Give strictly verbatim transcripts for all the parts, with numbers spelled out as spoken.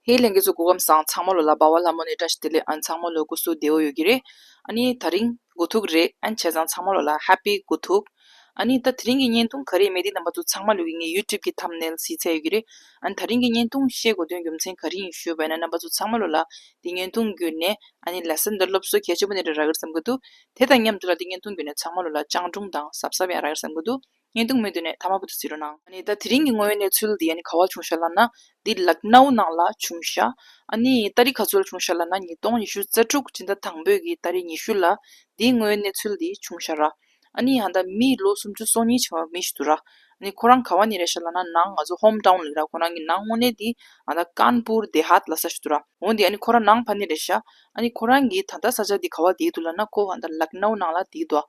ཧེ་ལྷན་རྒྱས་ཚོ་སྐུ་ཁམས་བཟང་། ཚང་མ་ལོ་ལ་འབའ་བ་ལྷ་མོ་ནས་བཀྲ་ཤིས་བདེ་ལེགས། ཨ་ཚང་མ་ལོ་སྐུ་གཟུགས་བདེ་བོ་ཡོད་ཀྱི་རེད། ཨ་ནི་དེ་རིང་དགུ་ཐུག་རེད། ཨ་བྱས་ཙང་ཚང་མ་ལོ་ལ་ཧེ་པི་དགུ་ཐུག་ཨ་ནི་ད་དེ་རིང་གི་བརྙན་ཐུང་ག་རེ་ཡིན་མིན་དེ་རྣམ་པ་ཚོ་ཚང་མ་ལོ་གི་ངའི་ཡུ་ཊུབ་གི་ཐམ་ནེལ་གཟིགས་ཚར་ཡོད་ཀྱི་རེད། ཨ་ནི་དེ་རིང་གི་བརྙན་ཐུང་བཤད་དགོས་དོན་རྒྱུ་མཚན་ག་རེ་ཡིན་ཞུས་པ་ཡིན་ན། རྣམ་པ་ཚོ་ཚང་མ་ལོ་ལ་དེ་བརྙན་ཐུང་བརྒྱུད་ནས་ཨ་ནི་ལེ་སན་འདི་སློབ་གསོ་གལ་ཆེན་པོ་ནས་རག་གི་རེད་བསམ་གྱི་འདུག་དེ་དང་མཉམ་དུ་ལ་དེ་བརྙན་ཐུང་བརྒྱུད་ནས་ཚང་མ་ལོ་ལ་སྤྱང་གྲུང་དང་གཟབ་གཟབ་ཡང་རག་གི་རེད་བསམ་གྱི་འདུག་བརྙན་ཐུང་མུ་མཐུད་ནས་མཐའ་མ་བར་དུ་གཟིགས་རོགས་གནང་། ཨ་ནི་ད་དེ་རིང་གི་དངོས་ཡོད་གནས་ཚུལ་འདི་ཨ་ནི་ག་པར་བྱུང་ཤག་ལབ་ན། འདི་ལག་ནའུ་ནང་ལ་བྱུང་ཤག་ཨ་ནི་ཏ་རིག་ག་ཚོད་ལ་བྱུང་ཤག་ལབ་ན། ཉིས་སྟོང་ཉི་ཤུ་རྩ་དྲུག་སྤྱི་ཟླ་དང་པོའི་གི་ཏ་རིག་ཉི་ཤུ་ལ་འདིའི་དངོས་ཡོད་གནས་ཚུལ་འདི་བྱུང་ཤག་ར། ཨ་ནི་ཨ་ད་མི་ལོ་སུམ་ཅུ་སོ་གཉིས་བྱས་པ་མི་ཞིག་འདུག་ར། ཨ་ནི་ཁོ་རང་ག་པ་ནས་རེད་ཤག་ལབ་ན། ནང་ང་ཚོ་ཧོམ་ཊའུན་ལབ་ར། ཁོ་རང་གི་ནང་དངོས་གནས་འདི་ཨ་ད་ཀན་པུར་དེ་ཧཱད་ལབ་ས་ཞིག་འདུག་ར། འོ་འདི་ཨ་ནི་ཁོ་རང་ནང་ཕ་ནས་རེད་ཤག་ཨ་ནི་ཁོ་རང་གི་ད་ལྟ་ས་ཆ་འདི་ག་པ་བསྡད་འདུག་ལབ་ན། ཁོ་ཨ་ད་ལག་ནའུ་ནང་ལ་བསྡད་འདུག་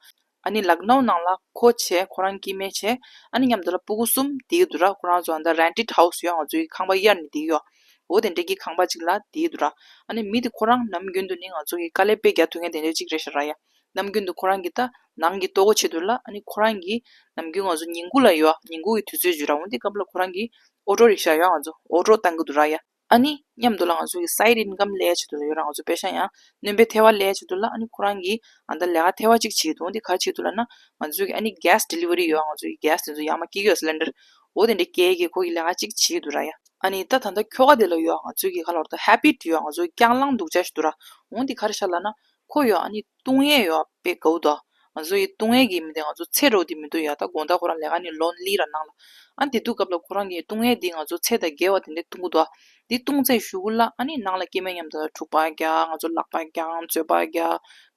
ཨ་ནི་ལག་ནའུ་ནང་ལ་ཁོ་བྱས། ཁོ་རང་སྐྱེ་དམན་བྱས། ཨ་ནི་མཉམ་དུ་ལ་སྤུ་གུ་གསུམ་བསྡད་འདུག་ར། ཁོ་རང་ཚོ་ཨ་ད་རེན་ཊེཌ་ཧའུ་སི་ཡོད། ང་ཚོའི་ཁང་པ་གཡར་ནས་བསྡད་ཡོད། འོ་དེ་འདྲའི་གི་ཁང་པ་ཅིག་ལ་བསྡད་འདུག་ར། ཨ་ནི་མི་དེ་ཁོ་རང་ནམ་རྒྱུན་དུ་ནི་ང་ཚོ་གི་དཀའ་ལས་དཔེ་རྒྱག་ཐུབ་མཁན་དེ་འདྲ་ཅིག་རེད་ཤག་ར་ཡ། ནམ་རྒྱུན་དུ་ཁོ་རང་གི་ད་ནང་གི་ལྟོ་གོས་ཆེད་དུ་ལ། ཨ་ནི་ཁོ་རང་གི་ནམ་རྒྱུན་ང་ཚོ་ཉིན་གུང་ལ་ཡོད། ཉིན་གུང་གི་དུས་ཚོད་ཅིག་ར། འོ་དེ་སྐབས་ལ་ཁོ་རང་གི་ཨོ་ཊོ་རིག་ཤ་ཡོད། ང་ཚོ་ཨོ་ཊོ་བཏང་གི་འདུག་ར་ཡ། ཨ་ནི་མཉམ་དུ་ལ་ང་ཚོ་གི་སའིཌ་ཨིན་ཀམ་སླེབས་ཡ་ཆེད་དུ་ལ་ཡོད་ར། ང་ཚོ་པེ་ཤ་ཡང་སྣོན་པའི་ཐེ་བ་སླེབས་ཡ་ཆེད་དུ་ལ། ཨ་ནི་ཁོ་རང་གིས་ཨ་ད་ལས་ཀ་ཐེ་བ་གཅིག་བྱེད་ཀྱི་འདུག་འདི་ག་རེ་བྱེད་ཀྱི་འདུག་ལབ་ན། ང་ཚོ་གི་ཨ་ནི་གེ་སི་ཌི་ལི་ཝ་རི་ཡོད། ང་ཚོ་གི་གེ་སི་དེ་ཚོ་ཡར་མར་སྐྱེལ་གྱི་ཡོད། སི་ལིན་ཌར། འོ་དེ་འདྲ་སྐྱེལ་གྱི་ཁོ་གི་ལས་ཀ་གཅིག་བྱེད་ཀྱི་འདུག་ར་ཡ། ཨ་ནི་ད་ད་ལྟ་ཁྱོ་ག་དེ་ལ་ཡོད། ང་ཚོ་གི་ག་ལབ་ར། ད་ཧེ་བིཊ་ཡོད། ང་ཚོ་གི་སྐྱག་ལང་སྡུག་ཅག་ཞིག་འདུག་ར། འོ་འདི་ག་རེ་ཤག་ལབ་ན། ཁོ་ཡོད་ཨ་ནི་བཏུང་ཡས་ཡོད་དཔེ་དགའ་བོ་འདུག་ང་ཚོ་ཡི་བཏུང་ཡས་ཀྱི་མི་དེ་ང་ཚོ་ཚེ་རོགས་དེ་མི་འདུག་ཡ། ད་དགོང་དག་ཁོ་རང་ལས་ཀ་ནས་ལོག་སླེབས་ར་ནང་ལ། ཨ་དེ་དུས་སྐབས་ལ་ཁོ་རང་གི་བཏུང་ཡས་དེ་ང་ཚོ་ཚད་དང་འགལ་བ་དེ་འདྲ་བཏུང་གི་འདུག་འདི་བཏུང་ཚར་གཞུག་གུ་ལ་ཨ་ནི་ནང་ལ་སྐྱེ་དམན་མཉམ་དུ་འཁྲུག་པ་རྒྱག་ང་ཚོ་ལག་པ་བརྐྱང་རྩོད་པ་རྒྱག་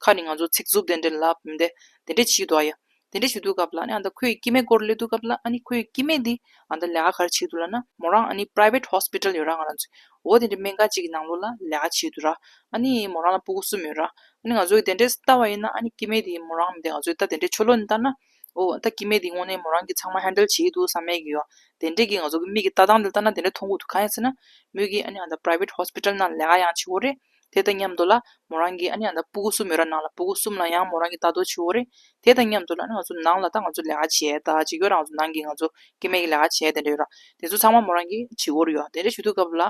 ཁ་ནས་ང་ཚོ་ཚིག་རྩུབ་དེ་འདྲ་ལབ་མི་འདི་དེ་འདྲ་བྱེད་ཀྱི་འདུག་ཡ། དེ་འདྲ་བྱེད་དུས་སྐབས་ལ་ཨ་ནི་ཨ་ད་ཁོའི་སྐྱེ་དམན་སྐོར་སླེབས་དུས་སྐབས་ལ། ཨ་ནི་ཁོའི་སྐྱེ་དམན་དེ་ཨ་ད་ལས་ཀ་ག་རེ་བྱེད་ཀྱི་འདུག་ལབ་ན། མོ་རང་ཨ་ནི་པ་རའི་ཝེཊ་ཧོ་སི་པི་ཊལ་ཡོད་ར། ང་རང་ཚོ་འོ་དེ་འདྲའི་སྨན་ཁང་གཅིག་གི་ནང་ལོགས་ལ་ལས་ཀ་བྱེད་ཀྱི་འདུག་ར། ཨ་ནི་མོ་རང་ལ་སྤུ་གུ་གསུམ་ཡོད་ར། ཨ་ནི་ང་ཚོ་གི་དེ་འདྲས་ལྟ་བ་ཡིན་ན། ཨ་ནི་སྐྱེ་དམན་དེ་མོ་རང་མི་དེ་ང་ཚོའི་ད་དེ་འདྲའི་ཕྱི་ལོགས་ནས་ལྟ་ན། ཨོ་ད་སྐྱེ་དམན་དེ་དངོས་གནས་མོ་རང་གིས་ཚང་མ་ཧེན་ཌལ་བྱེད་ཀྱི་འདུག་བསམ་ཡས་ཀྱི་ཡོད། དེ་འདྲས་ཀྱི་ང་ཚོ་གི་མིག་གི་ལྟ་སྟངས་དེ་ལྟ་ན་དེ་འདྲས་མཐོང་གི་འདུག་གང་ཡིན་ཟེར་ན། མོས་ཀྱིས་ཨ་ནི་ཨ་ད་པ་རའི་ཝེཊ་ཧོ་སི་པི་ཊལ་ནང་ལས་ཀ་ཡང་བྱེད་ཀྱི་ཡོད་རེད། དེ་དང་མཉམ་དུ་ལ་མོ་རང་གི་ཨ་ནི་ཨ་ད་སྤུ་གུ་གསུམ་ཡོད་ར། ནང་ལ་སྤུ་གུ་གསུམ་ལ་ཡང་མོ་རང་གིས་ལྟ་རྟོག་བྱེད་ཀྱི་ཡོད་རེད། དེ་དང་མཉམ་དུ་ལ་ཨ་ནི་ང་ཚོ་ནང་ལ་ད་ང་ཚོ་ལས་ཀ་བྱེད་ཡས་ད་ཅིག་ཡོད་ར། ང་ཚོ་ནང་གི་ང་ཚོ་སྐྱེ་དམན་གྱི་ལས་ཀ་བྱེད་ཡས་དེ་འདྲ་ཡོད་ར། དེ་ཚོ་ཚང་མ་མོ་རང་གིས་བྱེད་ཀྱི་ཡོད་རེད་ཡོད། དེ་འདྲ་བྱེད་དུས་སྐབས་ལ་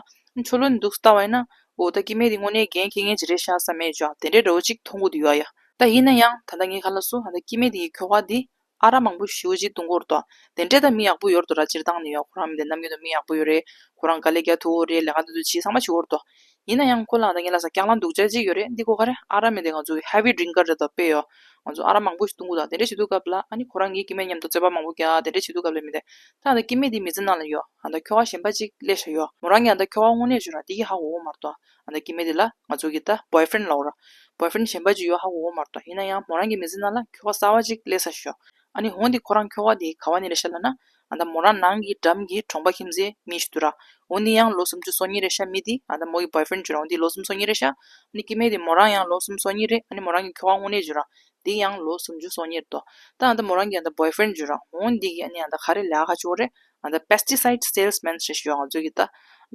ཕྱི་ལོགས་ནས་འདུག་ལྟ་བ་ཡིན་ན། འོ་ད་སྐྱེ་དམན་དེ་དངོས་གནས་འགན་འཁྱེར་མཁན་ཅིག་རེད་ཤག་བསམ་ཡས་ཅིག་ཡོད། དེ་འདྲའི་འདྲ་བོ་ཅིག་མཐོང་གི་འདུག་ཡོད་ཡ། ད་ཡིན་ན་ཡང་ད་ལྟ་ངས་ག་ལབ་སོང་། ད་ལྟ་སྐྱེ་དམན་དེ་གི་ཁྱོ་ག་དེ་ཨ་རག་མང་པོ་ཞེ་པོ་ཅིག་བཏུང་གི་ཡོད་རེད་དོ། དེ་འདྲས་ད་མི་ཡག་པོ་ཡོད་རེད་དོ་ར། སྤྱིར་བཏང་ནས་ཡོད། ཁོ་རང་མི་དེ་ནམ་རྒྱུན་དུ་མི་ཡག་པོ་ཡོད་རེད། ཁོ་རང་དཀའ་ལས་རྒྱག་ཐུབ་ཡོད་རེད། ལས་ཀ་འདི་ཚོ་བྱེད་ཚང་མ་བྱེད་ཀྱི་ཡོད་རེད་དོ། ཡིན་ན་ཡང་ཁོ་ལ་ད་ངས་ལབ་ས་སྐྱག་ལང་སྡུག་ཅག་ཅིག་ཡོད་རེད། འདི་ཁོ་ག་རེ། ཨ་རག་མི་དེ་ང་ཚོ་གི་ཧེ་བི་ཌི་རིང་ཀར་རེད་དོ། དཔེ་ཡོད། ང་ཚོ་ཨ་རག་མང་པོ་ཞིག་བཏུང་གི་འདུག་དེ་འདྲས་བྱེད་དུས་སྐབས་ལ་ཨ་ནི་ཁོ་རང་གི་སྐྱེ་དམན་མཉམ་དུ་རྩོད་པ་མང་པོ་རྒྱག་དེ་འདྲས་བྱེད་དུས་སྐབས་ལ་མི་དེ་ད་ད་སྐྱེ་དམན་དེ་མི་ཚེ་ནང་ལ་ཡོད། ཨ་ད་ཁྱོ་ག་གཞན་པ་ཅིག་སླེབས་ཤག་ཡོད། མོ་རང་གི་ཨ་ད་ཁྱོ་ག་དངོས་གནས་ཅིག་ཡོད་ར། དེ་གིས་ཧ་གོ་གི་མ་རེད་དོ། ཨ་ད་སྐྱེ་དམན་དེ་ལ་ང་ཚོ་གི་ད་བོའི་ཕི་རེན་ཌི་ལབ་ཀྱི་ཡོད་ར། བོའི་ཕི་རེན་ཌི་གཞན་པ་ཅིག་ཡོད་ཧ་གོ་གི་མ་རེད་དོ། ཡིན་ན་ཡང་མོ་རང་གི་མི་ཚེ་ནང་ལ་ཁྱོ་ག་གསར་པ་ཅིག་སླེབས་ཚར་ཤག་ཡོད། ཨ་ནི་འོ་འདི་ཁོ་རང་ཁྱོ་ག་དེ་ག་པ་ནས་རེད་ཤག་ལབ་ན། ཨ་ད་མོ་རང་ནང་གི་འགྲམ་གྱི་གྲོང་པ་ཁྱིམ་མཚེས་མི་ཞིག་འདུག་ར། འོ་འདི་ཡང་ལོ་སུམ་ཅུ་སོ་གཉིས་རེད་ཤག་མི་དེ་ཨ་ད་མོ་གི་བོའི་ཕི་རེན་ཌི་ཅིག་ཡོད་ར། འོ་འདི་ལོ་སུམ་ཅུ་སོ་གཉིས་རེད་ཤག་ཨ་ནི་སྐྱེ་དམན་དེ་མོ་རང་ཡང་ལོ་སུམ་ཅུ་སོ་གཉིས་རེད། ཨ་ནི་མོ་རང་གི་ཁྱོ་ག་དངོས་གནས་ཅིག་ཡོད་ར། དེ་ཡང་ལོ་སུམ་ཅུ་སོ་གཉིས་རེད་དོ། ད་ཨ་ད་མོ་རང་གི་ཨ་ད་བོའི་ཕི་རེན་ཌི་ཅིག་ཡོད་ར། འོ་འདི་གིས་ཨ་ནི་ཨ་ད་ག་རེ་ལས་ཀ་བྱེད་ཀྱི་ཡོད་རེད། ཨ་ད་པེ་སི་ཊི་སའིཌ་སེལ་སི་མེན་ཞིག་ཡོད། ང་ཚོ་གི་ད་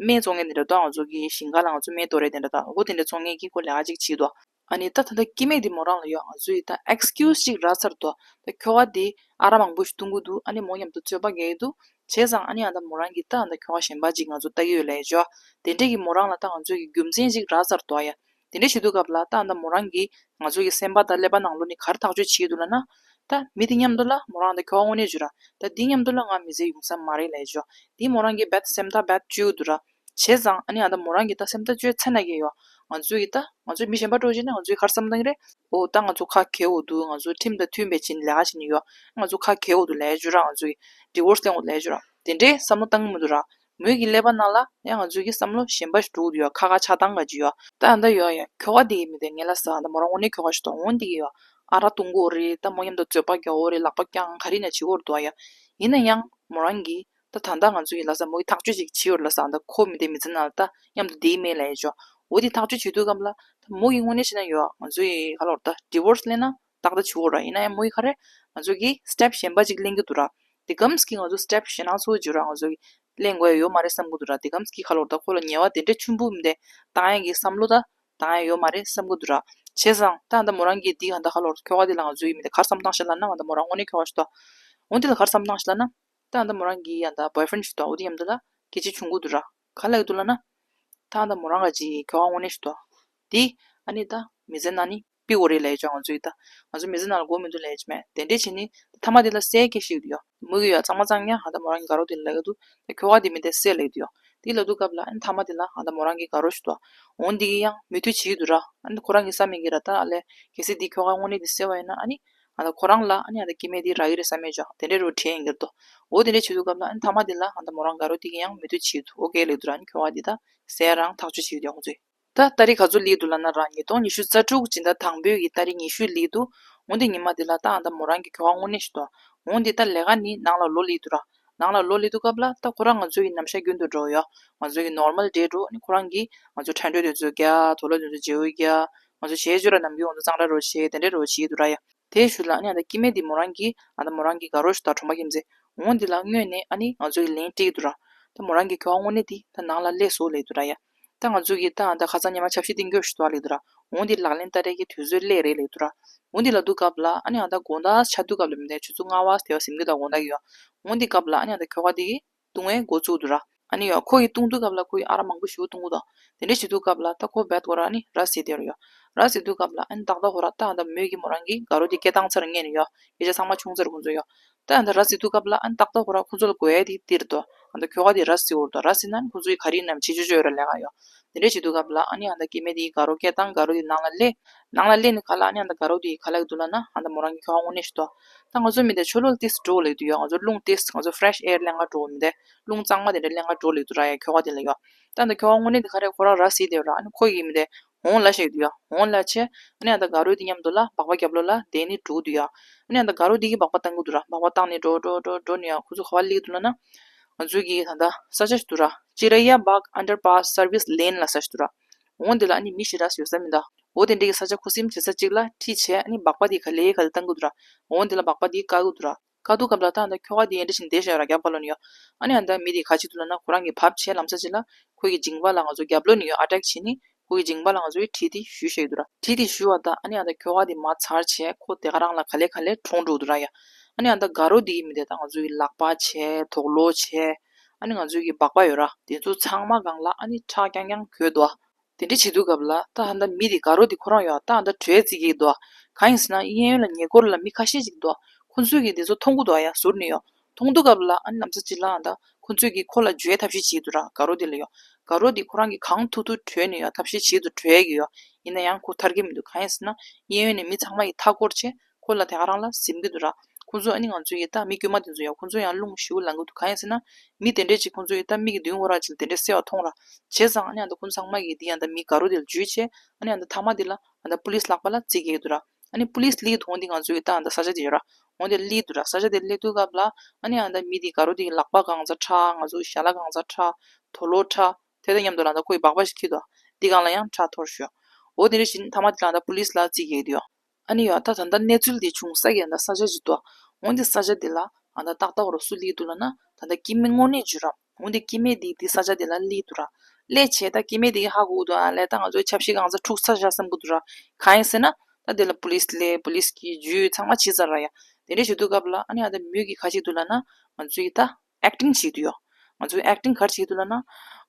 སྨན་བཙོང་མཁན་དེ་འདྲ་དོ། ང་ཚོ་གི་ཞིང་ཁ་ལ་ང་ཚོ་སྨན་གཏོང་རེས་དེ་འདྲ་དོ། འོ་དེ་འདྲ་བཙོང་མཁན་གྱི་ཁོ་ལས་ཀ་ཅིག་བྱེད་ཀྱི་འདུག་ཨ་ནི་ད་ད་ལྟ་སྐྱེ་དམན་དེ་མོ་རང་ལ་ཡོད། ང་ཚོ་ཡི་ད་ཨེག་སི་ཀིའུ་སི་ཅིག་རག་ཚར་དོ། ད་ཁྱོ་ག་དེ་ཨ་རག་མང་པོ་ཞིག་བཏུང་གི་འདུག་ཨ་ནི་མོ་མཉམ་དུ་རྩོད་པ་རྒྱག་གི་འདུག་བྱས་ཙང་ཨ་ནི་ཨ་ད་མོ་རང་གིས་ད་ཨ་ད་ཁྱོ་ག་གཞན་པ་ཅིག་ང་ཚོ་ལྟ་གི་ཡོད་ལབ་ཡས་ཅིག་ཡོད། དེ་འདྲས་ཀྱི་མོ་རང་ལ་ད་ང་ཚོ་གི་རྒྱུ་མཚན་ཅིག་རག་ཚར་དོ་ཡ། དེ་འདྲས་བྱེད་དུས་སྐབས་ལ་ད་ཨ་ད་མོ་རང་གིས་ང་ཚོ་གི་སེམས་པ་དང་ཀླད་པ་ནང་ལོགས་ནས་ག་རེ་ཐག་གཅོད་བྱེད་ཀྱི་འདུག་ལབ་ན། ད་མི་དེ་མཉམ་དུ་ལ་མོ་རང་ད་ཁྱོ་ག་དངོས་གནས་ཅིག་ཡོད་ར། ད་དེ་མཉམ་དུ་ལ་ང་མི་ཚེ་ཡོང་ས་མ་རེད་ལབ་ཡས་ཅིག་ཡོད། དེ་མོ་རང་གིས་རྦད་སེམས་ཐག་རྦད་གཅོད་ཀྱི་འདུག་ར། བྱས་ཙང་ཨ་ནི་ཨ་ད་མོ་རང་གིས་ད་སེམས་ཐག་གཅོད་ཚར་ན་གི་ཡོད། ང་ཚོ་གི་ད་ང་ཚོ་མི་གཞན་པ་འདྲ་བྱས་ན་ང་ཚོ་གི་ག་རེ་བསམ་བཏང་གི་རེད། འོ་ད་ང་ཚོ་ཁ་གྱེས་འོ་འདུག་ང་ཚོ་ཁྲིམས་དང་མཐུན་པའི་ཆ་ནས་ལས་ཀ་བྱེད་ནི་ཡོད། ང་ཚོ་ཁ་གྱེས་འོ་འདུག་ལབ་ཡས་ཅིག་ཡོད་ར། ང་ཚོ་གི་ཌི་བོར་སི་ལེན་འོ་འདུག་ལབ་ཡས་ཅིག་ཡོད་ར། དེ་འདྲའི་བསམ་བློ་བཏང་གི་མི་འདུག་ར། མོའི་གི་ཀླད་པ་ནང་ལ་ཡང་ང་ཚོ་གི་བསམ་བློ་གཞན་པ་ཞིག་འགྲོ་གི་འདུག་ཡ། ཁ་ཁ་ཆགས་སྡང་ག་ཅིག་ཡོད། ད་ཨ་ད་ཡོད་ཡ། ཁྱོ་ག་དེ་གི་མི་དེ་ངས་ལབ་ས་ཨ་ད་མོ་རང་དངོས་གནས་ཁྱོ་ག་ཞིག་འདུག་འོ་འདི་གི་ཡོད། ཨ་རག་བཏུང་གི་ཡོད་རེད། ད་མོ་མཉམ་དུ་རྩོད་པ་རྒྱག་གི་ཡོད་རེད། ལག་པ་བརྐྱང་ག་རེ་ཡིན་ན་བྱེད་ཀྱི་ཡོད་རེད་དོ་ཡ། ཡིན་ན་ཡང་མོ་རང་གིས་ད་ད་ལྟ་ང་ཚོ་ཡི་ལབ་ས་མོ་ཡི་ཐག་གཅོད་ཅིག་བྱེད་ཡོད་རེད་ལབ་ས། ཨ་ད་ཁོ་མི་དེ་མི་ཚེ་ནང་ལ་ད་མཉམ་དུ་བསྡད་ཀྱི་མེད་ལབ་ཡས་ཅིག་ཡོད། འོ་དེ་ཐག་གཅོད་བྱེད་དུས་སྐབས་ལ་ད་མོ་གིས་དངོས་གནས་བྱས་ན་ཡོད། ང་ཚོ་ཡི་ག་ལབ་ར། ད་ཌི་བོར་སི་ལེན་ན་ཏག་ཏག་བྱེད་ཀྱི་ཡོད་ར། ཡིན་ན་ཡང་མོ་ཡི་ག་རེ་ང་ཚོ་གི་སི་ཊེབ་གཞན་པ་ཅིག་ལེན་གྱི་འདུག་ར། དེ་གམ་གྱིས་ང་ཚོ་སི་ཊེབ་གཞན་དག་ཚོ་ཅིག་ཡོད་ར། ང་ཚོ་གི་ལེན་དགོས་ཡ་ཡོད་མ་རེད་བསམ་གྱི་འདུག་ར། དེ་གམ་གྱིས་ག་ལབ་ར། ད་ཁོ་ལ་ཉེས་པ་དེ་འདྲ་ཆེན་པོ་མི་དེ་བཏང་ཡ་གི་བསམ་བློ་ད་བཏང་ཡ་ཡོད་མ་རེད་བསམ་གྱི་འདུག་ར། བྱས་ཙང་ད་ཨ་ད་མོ་རང་གིས་འདི་ག་ད་ག་ལབ་ར། ཁྱོ་ག་དེ་ལ་ང་ཚོ་ཡི་མི་དེ་ག་རེ་བསམ་བཏང་ཤག་ལབ་ན། ཨ་ད་མོ་རང་དངོས་གནས་ཁྱོ་ག་ཞིག་འདུག་འོ་འདི་ལ་ག་རེ་བསམ་བཏང་ཤག་ལབ་ན། ད་ཨ་ད་མོ་རང་གི་ཨ་ད་བོའི་ཕི་རེན་ཌི་ཞིག་འདུག་འོ་དེ་མཉམ་དུ་ལ་སྐད་ཆ་བྱུང་གི་འདུག་ར། ག་ལབ་ཀྱི་འདུག་ལབ་ན། ད་ད་མོ་རང་ག་ཅིག་ཁྱོ་ག་དངོས་གནས་ཤིག་འདུག་དེ་ཨ་ནི་ད་མི་ཚེ་ནང་ནི་པི་འོ་རེད་ལས་ཅོ་ང་ཚོའི་ད་ང་ཚོ་མི་ཚེ་ནང་ལ་དགོས་མི་འདུག་ལས་ཅི་མེད་དེ་འདྲས་བྱས་ནི་ད་མ་དེ་ལ་སེ་སྐད་ཤིག་ཡོད་མུ་གི་ཡོད་གཙང་མ་གཙང་ཡང་ཧ་ད་མོ་རང་གི་དགའ་རོགས་དེ་ལ་ལབ་ཀྱི་འདུག་ད་ཁྱོ་ག་དེ་མི་དེ་སེ་ལབ་ཀྱི་འདུག་ཡོད་དེ་ལབ་དུས་སྐབས་ལ་ཨ་ནི་ད་མ་དེ་ལ་ཧ་ད་མོ་རང་གི་དགའ་རོགས་ཤིག་འདུག་འོན་དེ་གི་ཡང་མི་མཐུ་བྱེད་ཀྱི་འདུག་ར་ཨ་ནི་ཁོ་རང་གི་བསམ་མི་གི་ར་ད་ཨ་ལས་གལ་སྲིད་དེ་ཁྱོ་ག་དངོས་གནས་དེ་སེ་བ་ཡིན་ན་ཨ་ནི་ཨ་ད་ཁོ་རང་ལ་ཨ་ནི་ཨ་ད་སྐྱེ་དམན་དེ་རག་གི་རེད་བསམ་མེད་ཅོ་དེ་འདྲས་རུ་དྲན་ཡིན་གྱི་འདུག་འོ་དེ་འདྲས་བྱེད་དུས་སྐབས་ལ་ཨ་ནི་ད་མ་དེ་ལ་ཧ་ད་མོ་རང་དགའ་རོགས་དེ་གི་ཡང་མི་མཐུ་བྱེད་ཀྱི་འདུག་འོ་གལ་ལབ་ཀྱི་འདུག་ར་ཨ་ནི་ཁྱོ་ག་དེ་ད་སེ་རང་ཐག་གཅོད་བྱེད་ཀྱི་འདུག་ཡོང་ཚུལ། ད་ཏ་རིག་ག་ཚོད་སླེབས་འདུག་ལབ་ན་ར་ཉིས་སྟོང་ཉི་ཤུ་རྩ་དྲུག་སྤྱི་ཟླ་དང་པོའི་གི་ཏ་རིག་ཉི་ཤུ་སླེབས་འདུག་འོན་ཏེ་ཉི་མ་འདི་ལ་ད་ཨ་ད་མོ་རང་གི་ཁྱོ་ག་དངོས་གནས་ཤིག་འདུག་འོན་ཏེ་ད་ལས་ཀ་ནི་ནང་ལ་ལོག་སླེབས་འདུག་ར། ནང་ལ་ལོག་སླེབས་དུས་སྐབས་ལ་ད་ཁོ་རང་ང་ཚོའི་གི་ནམ་ཞག་རྒྱུན་དུ་འགྲོ་ཡོད། ང་ཚོའི་གི་ནོར་མལ་ཌེ་འགྲོ་ནི་ཁོ་རང་གི་ང་ཚོ་ཁྲ་འགྲོས་དེ་ཚོ་རྒྱག་དུག་ལོག་དེ་ཚོ་བརྗེ་པོ་རྒྱག་ང་ཚོ་བྱས་རྗེས་ལ་ནམ་རྒྱུན་ང་ཚོ་གཙང་སྦྲ་རོ་བྱས་དེ་འདྲས་རོ་བྱས་འདུག་ར་ཡ། དེའི་ཤུལ་ལ་ཨ་ནི་ཨ་ད་སྐྱེ་དམན་དེ་མོ་རང་གི་ཨ་ད་མོ་རང་གི་དགའ་རོགས་ཤིག་དང་གྲོང་པ་ཁྱིམ་མཚེས། འོ་འདི་ལ་སྔོན་ནས་ཨ་ནི་ང་ཚོ་གི་ལན་སྤྲད་ཀྱི་འདུག་ར། ད་མོ་རང་གི་ཁྱོ་ག་དངོས་གནས་དེ་ད་ནང་ལ་སླེབས་སོང་ལབ་ཀྱི་འདུག་ར་ཡ། ད་ང་ཚོ་གི་ད་ཨ་ད་ཁ་སང་ཉི་མ་ཆབ་སྲིད་སྟེང་སྐྱོད་ཞུ་དོ་ལབ་ཀྱི་འདུག་ར། འོ་འདི་ལག་ལེན་བསྟར་རེས་ཀྱི་དུས་ཚོད་སླེབས་རེད་ལབ་ཀྱི་འདུག་ར། འོ་འདི་ལབ་དུས་སྐབས་ལ་ཨ་ནི་ཨ་ད་དགོང་དག་ཆ་དུས་སྐབས་ལ་མི་འདྲ་ཆུ་ཚོད་ལྔ་པ་དེ་བ་ཟིན་གྱི་འདུག་དགོང་དག་གི་ཡོད། འོ་འདི་སྐབས་ལ་ཨ་ནི་ཨ་ད་ཁྱོ་ག་དེ་གི་བཏུང་བའི་འགོ་བཙུགས་འདུག་ར། ཨ་ནི་ཡོ་ཁོ་ཡིས་བཏུང་དུས་སྐབས་ལ་ཁོ་ཡིས་ཨ་རག་མང་པོ་ཞིག་བཏུང་གི་འདུག་དེ་འདྲ་བྱེད་དུས་སྐབས་ལ་ད་ཁོ་བད་ཁོ་ར་ཨ་ནི་ར་བཟི་དེ་རུ་ཡོ། ར་བཟི་དུས་སྐབས་ལ་ཨ་ནི་ཏག་ཏག་ཁོ་ར་ད་ཨ་ད་མོས་ཀྱི་མོ་རང་གི་དགའ་རོགས་དེ་སྐད་བཏང་ཚར་ངེས་ནས་ཡོ། སྐད་ཆ་ཚང་མ་ཆུང་ཚར་ཁོ་ཚོ་ཡོ། ད་ཨ་ད་ར་བཟི་དུས་སྐབས་ལ་ཨ་ནི་ཏག་ཏག་ཁོ་ར་ཁོ་ཚོ་ལ་དགོས་ཡ་དེ་དེ་རེད་དོ། ཨ་ད་ཁྱོ་ག་དེ་ར་བཟི་འོར་དོ་ར་བཟི་ན་ནི་ཁོ་ཚོ་ཡི་ག་རེ་ནམ་བྱེད་ཆོག་ཆོག་ཡོད་ར་ལས་ཀ་ཡོ། དེ་འདྲ་བྱེད་དུས་སྐབས་ལ་ཨ་ནི་ཨ་ད་སྐྱེ་དམན་དེ་ཡི་དགའ་རོགས་སྐད་བཏང་དགའ་རོགས་དེ་ནང་ལ་སླེབས། ནང་ལ་སླེབས་ནས་ག་ལ་ཨ་ནི་ཨ་ད་དགའ་རོགས་དེ་ཡི་ག་ལ་གི་འདུག་ལབ་ན་ཨ་ད་མོ་རང་གི་ཁྱོ་ག་དངོས་གནས་ཤིག་འདུག་ད་ང་ཚོ་མི་དེ་ཆོ་ལོ་ཏིས་འགྲོ་ལབ་ཀྱི་འདུག་ཡ། ང་ཚོ་རླུང་ཏིས་ང་ཚོ་ཕི་རེ་ཤི་ཨེར་ལེན་ག་འགྲོ་མི་དེ་རླུང་གཙང་མ་དེ་འདྲ་ལེན་ག་འགྲོ་ལབ་ཀྱི་འདུག་ར་ཡ་ཁྱོ་ག་དེ་ལ་ཡོ། ད་ཨ་ད་ཁྱོ་ག་དངོས་གནས་དེ་ག་རེ་ཁོ་རང་ར་བཟི་དེ་ར་ཨ་ནི་ཁོ་ཡི་མི་དེ་འོང་ལབ་བྱས་ཀྱི་འདུག་ཡ། འོང་ལབ་བྱས་ཨ་ནི་ཨ་ད་དགའ་རོགས་དེ་མཉམ་དུ་ལ་སྦག་སྦག་རྒྱབ་ལོགས་ལ་བསྡད་ནས་འགྲོ་གི་འདུག་ཡ། ཨ་ནི་ཨ་ད་དགའ་རོགས་དེ་གིས་སྦག་སྦག་བཏང་གི་འདུག་ར། སྦག་སྦག་བཏང་ནས་འགྲོ་འགྲོ་འགྲོ་འགྲོ་ནས་ཡ་ཁོ་ཚོ་ག་པར་སླེབས་ཀྱི་འདུག་ལབ་ན། ང་ཚོའི་གི་ད་ད་ས་ཆ་ཞིག་འདུག་ར། ཅི་ར་ཡ་བག་ཨན་ཌར་པཱ་སི་སར་བིས་ལེན་ལབ་ས་ཞིག་འདུག་ར། འོ་འདི་ལ་ཨ་ནི་མི་ཞེ་དྲག་ཡོད་ས་མི་འདུག་འོ་དེ་འདྲའི་གི་ས་ཆ་ཁུ་སིམ་བྱེད་ས་གཅིག་ལ་ཁྲིད་བྱས་ཨ་ནི་སྦག་སྦག་དེ་ག་ལེ་ག་ལེ་བཏང་གི་འདུག་ར། འོ་འདི་ལ་སྦག་སྦག་དེ་བཀག་གི་འདུག་ར། བཀག་དུས་སྐབས་ལ་ད་ད་ཁྱོ་ག་དེ་འདྲ་ཞིག་བསྡད་བཞག་ཡོད་ར་རྒྱབ་ཁ་ལོགས་ནས་ཡོ། ཨ་ནི་ཨ་ད་མི་དེ་ག་བྱེད་འདུག་ལབ་ན་ཁོ་རང་གི་བབས་བྱས་ལམ་སང་ཅིག་ལ་ཁོ་གི་མཇིང་པ་ལ་ང་ཚོ་རྒྱབ་ལོགས་ནས་ཡོ་ཨ་ཊེག་བྱས་ནི་ཁོ་གི་མཇིང་པ་ལ་ང་ཚོ་གི་གྲི་དེ་གཞུས་བཞག་ཡོད་འདུག་ར། གྲི་དེ་གཞུས་པ་ད་ཨ་ནི་ཨ་ད་ཁྱོ་ག་དེ་མར་ཚར་བྱས་ཁོ་དེ་ག་རང་ལ་ག་ལེ་ག་ལེ་གྲོངས་འགྲོ་འདུག་ར་ཡ། ཨ་ནི་ཨ་ད་དགའ་རོགས་དེ་གི་མི་དེ་ད་ང་ཚོ་གི་ལག་པ་བྱས་དོག་ལོག་བྱས། ཨ་ནི་ང་ཚོའི་གི་སྦག་སྦག་ཡོད་ར། དེ་ཚོ་ཚང་མ་སྒང་ལ་ཨ་ནི་ཁྲག་རྐྱང་རྐྱང་གོས་འདུག་དེ་འདྲ་བྱེད་དུས་སྐབས་ལ་ད་ཨ་ད་མི་དེ་དགའ་རོགས་དེ་ཁོ་རང་ཡོད་ད་ཨ་ད་བྲོས་བརྩི་གི་འདུག་གང་ཡིན་ཟེར་ན་གཡས་གཡོན་ལ་ཉེ་འཁོར་ལ་མི་ཁ་ཤས་ཅིག་འདུག་ཁོ་ཚོས་གི་དེ་ཚོ་མཐོང་གི་འདུག་ཡ་ཟུར་ནས་ཡོ། མཐོང་དུས་སྐབས་ལ་ཨ་ནི་ལམ་སང་ཅིག་ལ་ཨ་ད་ཁོ་ཚོས་གི་ཁོ་ལ་འཇུ་ཡའི་ཐབས་ཤེས་བྱེད་འདུག་ར་དགའ་རོགས་དེ་ལ་ཡོ། དགའ་རོགས་དེ་ཁོ་རང་གི་གང་ཐུབ་ཐུབ་བྲོས་ནས་ཡོ་ཐབས་ཤེས་བྱེད་འདུག་བྲོས་གི་ཡོ། ཡིན་ན་ཡང་ཁོ་ཐར་གི་མི་འདུག་གང་ཡིན་ཟེར་ན་གཡས་གཡོན་ནས་མི་ཚང་མ་གི་མཐའ་བསྐོར་བྱས། ཁོ་ལ་དེ་ག་རང་ལ་ཟིན་གི་འདུག་ར། ཁོ་ཚོ་ཨ་ནི་ང་ཚོ་ཡི་ད་མི་དཀྱུས་མ་དེ་ཚོ་ཡང་ཁོ་ཚོ་ཡང་རླུང་ཞེ་པོ་ལངས་གི་འདུག་གང་ཡིན་ཟེར་ན། མི་དེ་འདྲས་ཅིག་ཁོ་ཚོ་ཡི་ད་མི་གི་མདུན་ཧོ་ར་ཅིག་ལ་དེ་འདྲས་གསལ་བ་མཐོང་ར། བྱས་ཙང་ཨ་ནི་ཨ་ད་ཁོ་ཚང་མ་གི་དེ་ཡང་ད་མི་དགའ་རོགས་དེ་ལ་འཇུས་བྱས་ཨ་ནི་ཨ་ད་མཐའ་མ་དེ་ལ་ཨ་ད་པུ་ལིས་ལག་པ་ལ་བརྩི་གི་འདུག་ར། ཨ་ནི་པུ་ལིས་སླེབས་དུས་འོང་དེ་ང་ཚོ་ཡི་ད་ཨ་ད་ས་ཆ་དེ་ཡོད་ར། འོང་དེ་སླེབས་འདུག་ར། ས་ཆ་དེ་སླེབས་དུས་སྐབས་ལ་ཨ་ནི་ཨ་ད་མི་དེ་དགའ་རོགས་དེ་གི་ལག་པ་གང་ཚ་ཁྲག་ང་ཚོ་ཞལ་ལག་གང་ཚ་ཁྲག་དོ་ལོ་ཁྲག་དེ་དང་མཉམ་དུ་ལ་ད་ཁོ་ཡི་སྦག་སྦག་ཞིག་འཁྱེར་འདུག་དེ་སྒང་ལ་ཡང་ཁྲག་འཐོར་ཤོག་འོ་དེ་འདྲས་ཞིག་མཐའ་མ་དེ་ལ་ཨ་ད་པུ་ལིས་ལ་བརྩི་གི་འདུག་ཨ་ནི་ཡ་ད་ད་ལྟ་གནས་ཚུལ་འདི་བྱུང་ས་གི་ད་ས་ཆ་ཅིག་འདུག་འོན་ཏེ་ས་ཆ་འདི་ལ་ཨ་ད་ཏག་ཏག་རུ་སུ་སླེབས་འདུག་ལབ་ན་ད་ལྟ་སྐྱེ་དམན་དངོས་གནས་བརྗོད་ར། འོན་ཏེ་སྐྱེ་དམན་འདི་འདི་ས་ཆ་འདི་ལ་སླེབས་འདུག་ར། སླེབས་བྱས་ད་སྐྱེ་དམན་འདི་ཧ་གོ་འདུག་ཨ་ལས་ད་ང་ཚོའི་ཆབ་སྲིད་གང་ཚ་འཁྲུག་ས་ཆ་བསམ་གི་འདུག་ར། གང་ཡིན་ཟེར་ན་ད་འདི་ལ་པུ་ལིས་སླེབས་པུ་ལིས་ཀྱིས་བརྒྱུད་ཚང་མ་བྱས་ཚར་ར་ཡ། དེ་འདྲས་བྱེད་དུས་སྐབས་ལ་ཨ་ནི་ཨ་ད་མོས་ཀྱིས་ག་བྱེད་འདུག་ལབ་ན་ང་ཚོའི་ད་ཨེག་ཊིང་བྱེད་དུ་ཡོད། ང་ཚོའི་ཨེག་ཊིང་ག་རེ་བྱེད་དུ་ལབ་ན།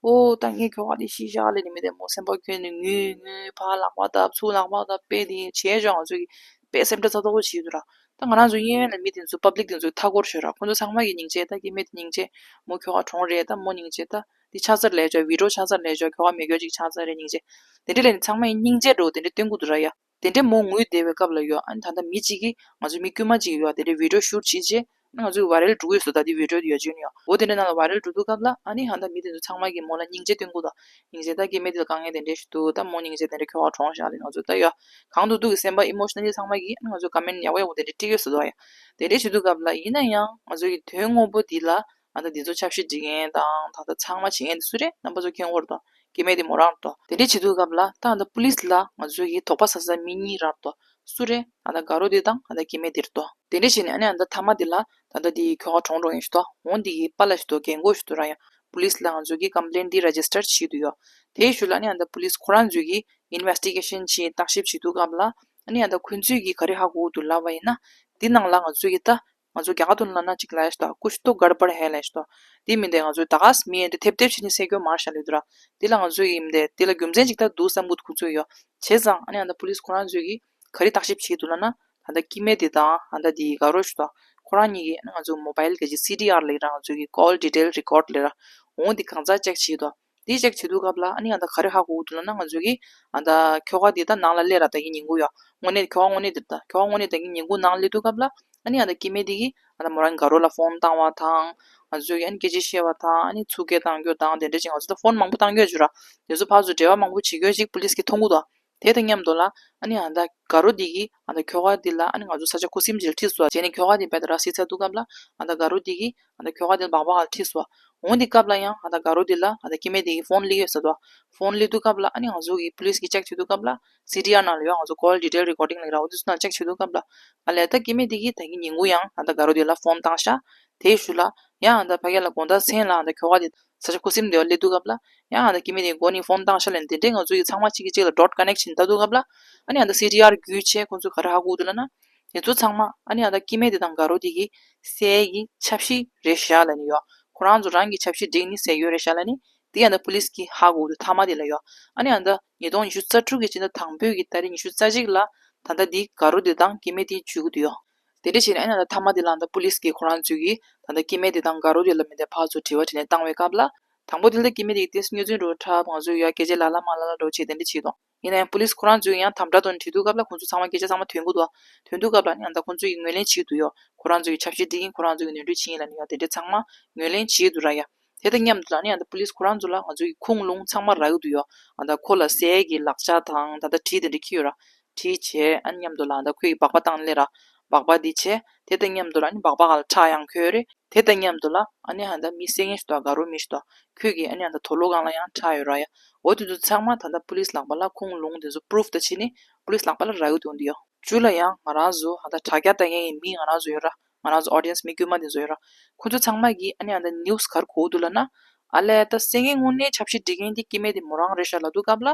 ཨོ་ད་ངའི་ཁྱོ་ག་དེ་ཤི་བཞག་ལས་ནི་མི་དེ་མོ་སེམས་པ་སྐྱོ་ནས་ངུས་ངུས་ཕར་ལག་པ་བརྡབ་ཚུར་ལག་པ་བརྡབ་དཔེ་དེ་བྱས་ཅོག་ང་ཚོ་གི་དཔེ་སེམས་ཁྲལ་ཚ་ཏོག་པོ་བྱེད་དུ་ར། ད་ང་རང་ཚོ་གཡས་གཡོན་ལ་མི་དེ་ཚོ་པབ་ལིག་དེ་ཚོའི་མཐའ་སྐོར་ཤོད་ར། ཁོ་ཚོ་ཚང་མ་གི་སྙིང་རྗེ་ད་སྐྱེ་དམན་དེ་སྙིང་རྗེ་མོ་ཁྱོ་ག་གྲོངས་རེད་ད་མོ་སྙིང་རྗེ་ད་དེ་ཆགས་ཚར་ལས་ཅོག་བི་ཌི་ཡོ་ཆགས་ཚར་ལས་ཅོག་ཁྱོ་ག་མེད་སྐྱོ་ཅིག་ཆགས་ཚར་རེད་སྙིང་རྗེ། དེ་འདྲས་ལས་ནི་ཚང་མ་ཡི་སྙིང་རྗེ་འདྲ་བོ་དེ་འདྲས་སྟོན་གི་འདུག་ར་ཡ། དེ་འདྲའི་མོ་ངུས་བསྡད་པའི་སྐབས་ལ་ཡོ་ཨ་ནི་ད་ལྟ་མི་གཅིག་གིས་ང་ཚོའི་མི་དཀྱུས་མ་གཅིག་གིས་ཡོ་དེ་འདྲའི་བི་ཌི་ཡོ་ཤུཊ་བྱེད་བྱས་ཨ་ནི་ང་ཚོའི་ཝའི་རལ་འགྲོ་གི་ཡོད་ཟེར། ད་དེ་བི་ཌི་ཡོ་དེ་ཡོ་བྱས་ནི་ཡོ་འོ་དེ་འདྲའི་ནང་ལ་ཝའི་རལ་འགྲོ་དུས་སྐབས་ལ་ཨ་ནི་ཧ་ད་མི་དེ་ཚོ་ཚང་མ་གིས་མོ་ལ་སྙིང་རྗེ་སྟོན་གི་འདུག་སྙིང་རྗེ་ད་སྐྱེ་དམན་དེ་ལ་དཀའ་ངལ་དེ་འདྲའི་ཞིག་འདུག་ད་མོ་སྙིང་རྗེ་དེ་འདྲའི་ཁྱོ་ག་གྲོངས་བཞག་ལས་ང་ཚོ་ད་ཡོ་གང་དུ་འདུག་གི་སེམས་པ་ཨི་མོ་ཤི་ནལ་ལི་ཚང་མ་གིས་ཨ་ནི་ང་ཚོ་ཀོ་མེན་ཊི་ཡག་པོ་ཡག་པོ་དེ་འདྲའི་བྲིས་ཡོད་ཟེར་འདུག་ཡ། དེ་འདྲའི་བྱེད་དུས་སྐབས་ལ་ཡིན་ན་ཡང་ང་ཚོ་གི་དོན་དངོས་པོ་འདི་ལ། ཨ་ད་འདི་ཚོ་ཆབ་སྲིད་སྒྲིག་མཁན་དང་ད་ལྟ་ཚང་མ་བྱེད་མཁན་དེ་སུ་རེད། རྣམ་པ་ཚོ་མཁྱེན་གྱི་ཡོད་རེད་དོ། སྐྱེ་དམན་དེ་མོ་རང་རེད་དོ། དེ་འདྲས་བྱེད་དུས་སྐབས་ལ་ད་ཨ་ད་པུ་ལིས་ལ་ང་ཚོ་གིས་དོགས་པ་ཟ་ས་མི་གཉིས་རག་རེད་དོ། སུ་རེད། ཨ་ད་དགའ་རོགས་དེ་དང་ཨ་ད་སྐྱེ་དམན་དེ་རེད་དོ། དེ་འདྲས་བྱས་ནས་ཨ་ནི་ཨ་ད་མཐའ་མ་དེ་ལ་ད་ལྟ་དེ་ཁྱོ་ག་གྲོངས་འགྲོ་མཁན་ཞིག་འདུག་འོ་འདི་གི་པཱ་ལགས་ཞིག་འདུག་རྒན་གོག་ཞིག་འདུག་ར་ཡ། པུ་ལིས་ལ་ང་ཚོ་གིས་ཀམ་པི་ལེན་དེ་རེ་ཇི་སི་ཊར་བྱས་འདུག་ཡོ། དེའི་ཤུལ་ལ་ཨ་ནི་ཨ་ད་པུ་ལིས་ཁོ་རང་ཚོས་ཀྱིས་ཨིན་ཝེ་སི་ཊི་གེ་ཤན་བྱས་བརྟག་ཞིབ་བྱེད་དུས་སྐབས་ལ་ཨ་ནི་ཨ་ད་ཁོ་ཚོས་ཀྱིས་ག་རེ་ཧ་གོ་འདུག་ལབ་པ་ཡིན་ན། འདི་ནང་ལ་ང་ཚོ་གིས་ད། ང་ཚོ་རྒྱ་གར་དུ་ལབ་ན་ཅིག་ལབ་ཡ་ཞིག་འདུག་ཀུ་ཤི་ཏོ་གར་བར་ཧེ་ལབ་ཡ་ཞིག་འདུག་དེ་མི་འདི་ང་ཚོའི་ད་ག་སེ་མི་འདི་ཐེབས་ཐེབས་བྱས་ནས་བསད་རྒྱུ་མ་རེད་ཤག་ལབ་ཀྱི་འདུག་ར། དེ་ལ་ང་ཚོ་ཡིན་འདི་དེ་ལ་རྒྱུ་མཚན་ཅིག་ད་འདུག་བསམ་གྱི་འདུག་ཁོ་ཚོས་ཡོ། བྱས་ཙང་ཨ་ནི་ཨ་ད་པུ་ལིས་ཁོ་རང་ཚོས་ཀྱིས་ག་རེ་བརྟག་ཞིབ་བྱེད་ཀྱི་འདུག་ལབ་ན། ད་ལྟ་སྐྱེ་དམན་དེ་དང་ཨ་ད་དེ་དགའ་རོགས་ཞིག་དང་ཁོ་རང་གཉིས་ཀྱིས་ཨ་ནི་ང་ཚོ་མོ་བཱའིལ་ག་ཅིག་སི་ཌི་ཨར་ལབ་ཀྱི་ར། ང་ཚོ་གི་ཀོལ་ཌི་ཊེལ་རི་ཀོཌ་ལབ་ཀྱི་ར། འོ་འདི་གང་ཟག་ཅེག་བྱེད་ཀྱི་འདུག་དེ་ཅེག་བྱེད་དུས་སྐབས་ལ་ཨ་ནི་ཨ་ད་ག་རེ་ཧ་གོ་གི་འདུག་ལབ་ན། ང་ཚོ་གིས་ཨ་ད་ཁྱོ་ག་འདི་ད་ནང་ལ་སླེབས་ར། ད་གིན་ཉིན་གུང་ཡོ། དངོས་གནས་ཁྱོ་ག་དངོས་གནས་འདི་ད་ཁྱོ་ག་དངོས་གནས་ད་གིན་ཉིན་གུང་ནང་སླེབས་དུས་སྐབས་ལ་ཨ་ནི་ཨ་ད་སྐྱེ་དམན་འདི་གིས་ཨ་ད་མོ་རང་གི་དགའ་རོགས་ལ་ཕོན་བཏང་བ་དང་། ང་ཚོ་གིས་ཨ་ནི་སྐད་ཆ་བཤད་པ་དང་། ཨ་ནི་ཚུར་སྐད་བཏང་རྒྱུ་དང་། དེ་འདྲ་ཅིག་ང་ཚོ་ད་ཕོན་མང་པོ་བཏང་རྒྱུ་ཡོད་ར། དེ་ཚོ་ཕར་ཚུར་འབྲེལ་བ་མང་པོ་བྱེད་རྒྱུ་ཅིག་པུ་ལིས་གིས་མཐོང་གི་འདུག་དེ་དང་མཉམ་དུ་ལ་ཨ་ནི་ཨ་ད་དགའ་རོགས་འདི་གིས་ཨ་ད་ཁྱོ་ག་འདི་ལ་ཨ་ནི་ང་ཚོ་ས་ཆ་ཁུ་སིམ་ཅིག་ལ་ཁྲིད་སོང་བྱས་ནས་ཁྱོ་ག་འདི་རྦད་དེ་ར་བསད་ཚར་དུས་སྐབས་ལ་ཨ་ད་དགའ་རོགས་འདི་གིས་ཨ་ད་ཁྱོ་ག་འདི་སྦག་སྦག་ལ་ཁྲིད་སོང་། འོ་འདི་སྐབས་ལ་ཡང་ཨ་ད་དགའ་རོགས་འདི་ལ་ཨ་ད་སྐྱེ་དམན་འདི་གིས་ཕོན་སླེབས་ཡོད་ས་འདུག་ཕོན་སླེབས་དུས་སྐབས་ལ་ཨ་ནི་ང་ཚོ་གི་པུ་ལིས་གིས་ཅེག་བྱེད་དུས་སྐབས་ལ་སི་ཌི་ཨར་ནང་ལ་ཡོད། ང་ཚོ་ཀོལ་ཌི་ཊེལ་རི་ཀོཌ་ཌིང་ལབ་ཀྱི་ར། འོ་འདི་ཚོ་ནང་ཅེག་བྱེད་དུས་སྐབས་ལ་ཨ་ལས་ད་སྐྱེ་དམན་འདི་གིས་ད་གིན་ཉིན་གུང་ཡང་ཨ་ད་དགའ་རོགས་འདི་ལ་ཕོན་བཏང་ཤག་དེའི་ཤུལ་ལ་ཡང་ཨ་ད་ཕ་གི་ལ་དགོང་དག་མཚན་ལ་ཨ་ད་ཁྱོ་ག་འདི་ས་ཆ་ཁུ་སིམ་འདི་བ་སླེབས་དུས་སྐབས་ལ་ཡང་ཨ་ད་སྐྱེ་དམན་འདི་མགོ་ནས་ཕོན་བཏང་ཤག་ལབ་ནས། དེ་འདྲའི་ང་ཚོ་ཡི་ཚང་མ་གཅིག་གིས་གཅིག་ལ་ཌོཊ་ཀ་ནེག་ཤན་བཏང་དུས་སྐབས་ལ་ཨ་ནི་ཨ་ད་སི་ཌི་ཨར་བརྒྱུད་བྱས་ཁོང་ཚོས་ག་རེ་ཧ་གོ་འདུག་ལབ་ན། དེ་ཚོ་ཚང་མ་ཨ་ནི་ཨ་ད་སྐྱེ་དམན་དེ་དང་དགའ་རོགས་དེ་གིས་བསད་ཀྱི་ཆབ་སྲིད་རེད་ཤག་ལབ་ནས་ཡོད། ཁོ་རང་ཚོ་རང་གི་ཆབ་སྲིད་སྒྲིག་ནས་བསད་ཡོད་རེད་ཤག་ལབ་ནས་དེ་ཨ་ད་པུ་ལིས་གིས་ཧ་གོ་འདུག་མཐའ་མ་དེ་ལ་ཡོད། ཨ་ནི་ཨ་ད་ཉིས་སྟོང་ཉི་ཤུ་རྩ་དྲུག་གི་སྤྱི་ཟླ་དང་པོའི་གི་ཏ་རིག་ཉི་ཤུ་རྩ་གཅིག་ལ་ད་ལྟ་དེ་དགའ་རོགས་དེ་དང་སྐྱེ་དམན་དེ་འཇུས་ཀྱི་འདུག་ཡོད། དེ་འདྲ་བྱས་ནས་ཨ་ནི་ཨ་ད་མཐའ་མ་དེ་ལ་ཨ་ད་པུ་ལིས་གིས་ཁོ་རང་ཚོས་ཀྱིས་ད་ལྟ་སྐྱེ་དམན་དེ་དང་དགའ་རོགས་དེ་ལ་མི་དེ་ཕར་ཚུར་དྲི་བ་དྲིས་ལན་བཏང་བའི་སྐབས་ལ། དང་པོ་དེ་ལ་སྐྱེ་དམན་དེ་གིས་ཏོག་ཙམ་བརྙས་བཅོས་འདྲ་བོ་འཁྲབ། ང་ཚོས་ཡ་སྐད་ཆ་ལ་ལ་མ་ལ་ལ་འདྲ་བོ་བྱས་དེ་འདྲ་བྱས་འདུག་ཡིན་ན་ཡང་པུ་ལིས་ཁོ་རང་ཚོས་ཡང་དམ་དྲག་ཐོག་ནས་དྲིས་དུས་སྐབས་ལ་ཁོང་ཚོ་ཚང་མ་སྐད་ཆ་ཚང་མ་ཐོན་གྱི་འདུག་ཐོན་དུས་སྐབས་ལ་ནི་ཨ་ད་ཁོང་ཚོ་ཡིས་ངོས་ལེན་བྱེད་ཀྱི་འདུག་ཡོ། ཁོ་རང་ཚོ་ཡི་ཆབ་སྲིད་སྒྲིག་ཡིན། ཁོ་རང་ཚོ་ཡི་ནོར་འཁྲུལ་བྱེད་ཡིན་ལབ་ནས་ཡ་དེ་འདྲ་ཚང་མ་ངོས་ལེན་བྱེད་ཀྱི་འདུག་ར་ཡ། དེ་དང་མཉམ་དུ་ལ་ནི་ཨ་ད་པུ་ལིས་ཁོ་རང་ཚོ་ལ་ང་ཚོ་ཡི་ཁུངས་ལུང་ཚང་མ་རག་གི་འདུག་ཡོ། ཨ་ད་ཁོ་ལ་བསད་ཡས་ཀྱི་ལག་ཆ་དང་ད་ལྟ་གྲི་དེ་འདྲ་འཁྱེར་ཡོད་ར། གྲི་བྱས་ཨ་ནི་མཉམ་དུ་ལ་ཨ་ད་ཁོ་ཡི་སྦག་སྦག་བཏང་ལེ་ར། སྦག་སྦག་འདི་བྱས་དེ་དང་མཉམ་དུ་ལ་ཨ་ནི་སྦག་སྦག་ལ་ཁྲག་ཡང་ཁོལ་རེད། དེ་དང་མཉམ་དུ་ལ་ཨ་ནི་ཨ་ད་མི་བསད་མཁན་ཞིག་འདུག་དགའ་རོགས་མི་ཞིག་འདུག་ཁོས་ཀྱིས་ཨ་ནི་ཨ་ད་དུག་ལོག་སྒང་ལ་ཡང་ཁྲག་ཡོད་ར་ཡ། འོ་དེ་ཚོ་ཚང་མ་ད་ལྟ་པུ་ལིས་ལག་པ་ལ་ཁུངས་ལུང་དེ་ཚོ་པུ་རུབ་ད་བྱས་ནས་པུ་ལིས་ལག་པ་ལ་རག་གི་འདུག་འདི་ཡོ། བཅུ་ལ་ཡང་ང་རང་ཚོ་ཨ་ད་དྲ་རྒྱ་ལྟ་མཁན་གྱི་མི་ང་རང་ཚོ་ཡོད་ར། ང་རང་ཚོ་ཨོ་ཌི་ཡེན་སི་མི་དཀྱུས་མ་དེ་ཚོ་ཡོད་ར། ཁོ་ཚོ་ཚང་མ་གིས་ཨ་ནི་ཨ་ད་ནིའུ་སི་ག་རེ་གོ་གི་འདུག་ལབ་ན། ཨ་ལས་ད་བསད་མཁན་དངོས་གནས་ཆབ་སྲིད་སྒྲིག་མཁན་དེ་སྐྱེ་དམན་དེ་མོ་རང་རེད་ཤག་ལབ་དུས་སྐབས་ལ།